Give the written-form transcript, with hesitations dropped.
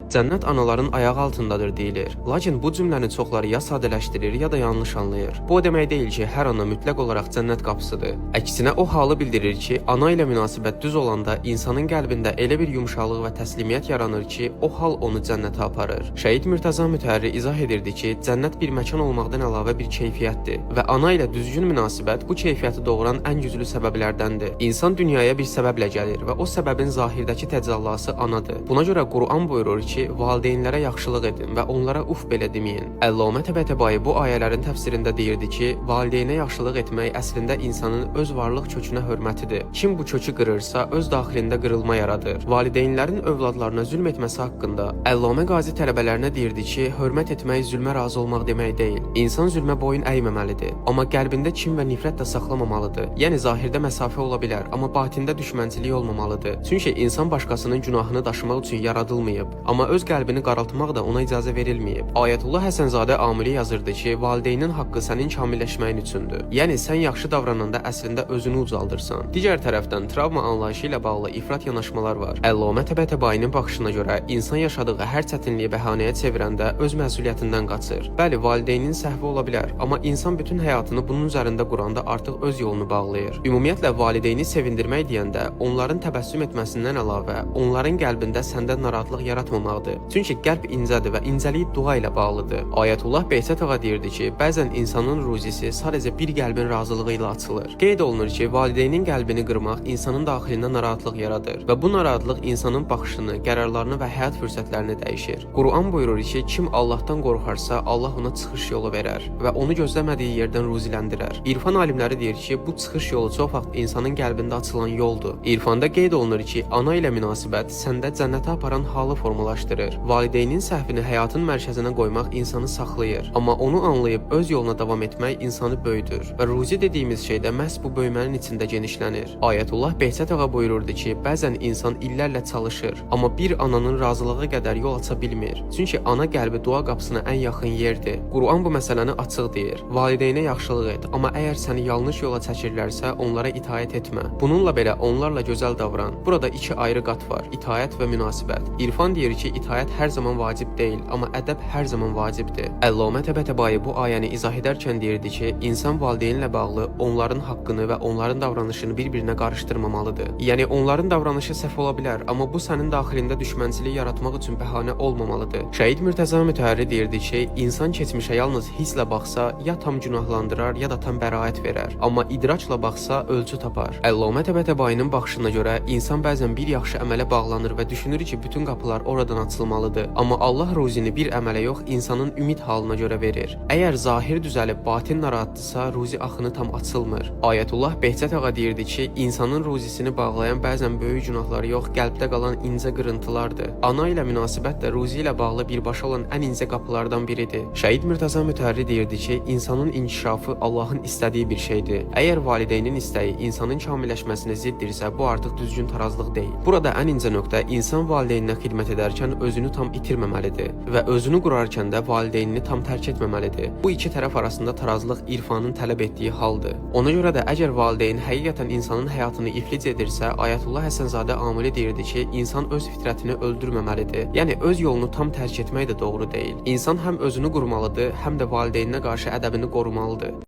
Cənnət anaların ayağı altındadır deyilir. Lakin bu cümləni çoxları ya sadələşdirir, ya da yanlış anlayır. Bu o demək deyil ki, hər ana mütləq olaraq cənnət qapısıdır. Əksinə o halı bildirir ki, ana ilə münasibət düz olanda insanın qəlbində elə bir yumşaqlıq və təslimiyyət yaranır ki, o hal onu cənnətə aparır. Şəhid Mürtəza Mütəhərri izah edirdi ki, cənnət bir məkan olmaqdan əlavə bir keyfiyyətdir və ana ilə düzgün münasibət bu keyfiyyəti doğuran ən güclü səbəblərdəndir. İnsan dünyaya bir səbəblə gəlir və o səbəbin zahirdəki təcəllası anadır. Buna görə Quran buyurur ki, valideynlərə yaxşılıq edin və onlara uf belə deməyin. Əllamə Təbətəbai bu ayələrin təfsirində deyirdi ki, valideynə yaxşılıq etmək əslində insanın öz varlıq kökünə hörmətidir. Kim bu kökü qırırsa, öz daxilində qırılma yaradır. Valideynlərin övladlarına zülm etməsi haqqında Əllamə Qazi tələbələrinə deyirdi ki, hörmət etmək zülmə razı olmaq demək deyil. İnsan zülmə boyun əyməməlidir, amma qəlbində kin və nifrət də saxlamamalıdır. Yəni zahirdə məsafə ola bilər, amma batində düşmənçilik olmamalıdır. Çünki insan başqasının günahını daşımaq üçün yaradılmayıb, amma öz qəlbini qaraltmaq da ona icazə verilməyib. Ayətullah Həsənzadə Amili yazırdı ki, valideynin haqqı sənin kamilləşməyin üçündür. Yəni sən yaxşı davrananda əslində özünü ucaldırsan. Digər tərəfdən travma anlayışı ilə bağlı ifrat yanaşmalar var. Əllamə Təbətəbainin baxışına görə insan yaşadığı hər çətinliyi bəhanəyə çevirəndə öz məsuliyyətindən qaçır. Bəli, valideynin səhvi ola bilər, amma insan bütün həyatını bunun üzərində quranda artıq öz yolunu bağlayır. Ümumiyyətlə valideyni sevindirmək deyəndə onların təbəssüm etməsindən əlavə, onların qəlbində səndə narahatlıq yaratmamaqdır. Çünki qəlb incədir və incəlik dua ilə bağlıdır. Ayətullah Behçət ağa deyirdi ki, bəzən insanın ruzisi sadəcə bir qəlbin razılığı ilə açılır. Qeyd olunur ki, valideynin qəlbini qırmaq insanın daxilində narahatlıq yaradır və bu narahatlıq insanın baxışını, qərarlarını və həyat fürsətlərini dəyişir. Quran buyurur ki, kim Allahdan qorxarsa, Allah ona çıxış yolu verər və onu gözləmədiyi yerdən ruziləndirər. İrfan alimləri deyir ki, bu çıxış yolu çox vaxt insanın qəlbində açılan yoldur. İrfanda qeyd olunur ki, ana ilə münasibət səndə cənnətə aparan halı formalaşdırır. Valideynin səhvini həyatın mərkəzinə qoymaq insanı saxlayır, amma onu anlayıb öz yoluna davam etmək insanı böyüdür və ruzi dediyimiz şey də məhz bu böyümənin içində genişlənir. Ayətullah Behçət ağa buyururdu ki, bəzən insan illərlə çalışır, amma bir ananın razılığı qədər yol aça bilmir. Çünki ana qəlbi dua qapısına ən yaxın yerdir. Quran bu məsələni açıq deyir. Valideynə yaxşılıq et, amma əgər səni yanlış yola çəkirlərsə, onlara itaət etmə. Bununla belə onlarla gözəl davran. Burada iki ayrı qat var: itaət və münasibət. İrfan deyir ki, itaət hər zaman vacib deyil, amma ədəb hər zaman vacibdir. Əllamə Təbətəbai bu ayəni izah edərkən deyirdi ki, insan valideynlə bağlı onların haqqını və onların davranışını bir-birinə qarışdırmamalıdır. Yəni onların davranışı səhv ola bilər, amma bu sənin daxilində düşmənçilik yaratmaq üçün bəhanə olmamalıdır. Şəhid Mürtəza Mütəhərri deyirdi ki, insan keçmişə yalnız hisslə baxsa, ya tam günahlandırar, ya da tam bəraət verər. Amma idraçla baxsa, ölçü tapar. Əllamə Təbətəbainin baxışına görə insan bəzən bir yaxşı əmələ bağlanır və düşünür ki, bütün qapılar oradan açılmalıdır. Amma Allah ruzini bir əmələ yox, insanın ümid halına görə verir. Əgər zahir düzəlib batin narahatdırsa, ruzi axını tam açılmır. Ayətullah Behçət ağa deyirdi ki, insanın ruzisini bağlayan bəzən böyük günahlar yox, qəlbdə qalan incə qırıntılardır. Ana ilə münasibət də ruzi ilə bağlı birbaşa olan ən incə qapılardan biridir. Şəhid Mürtəza Mütəhərri deyirdi ki, insanın inkişafı Allahın istədiyi bir şeydir. Əgər valideynin istəyi insanın kamilləşməsinə ziddirsə, bu artıq düzgün tarazlıq deyil. Burada ən incə nöqtə insan valideyninə xidmət edərkən özünü tam itirməməlidir və özünü qurarkən də valideynini tam tərk etməməlidir. Bu iki tərəf arasında tarazlıq irfanın tələb etdiyi haldır. Ona görə də əgər valideyn həqiqətən insanın həyatını iflic edirsə, Ayətullah Həsənzadə Amili deyirdi ki, insan öz fitrətini öldürməməlidir. Yəni öz yolunu tam tərk etmək də doğru deyil. İnsan həm özünü qurmalıdır, həm də valideyninə qarşı ədəbini qorumalıdır.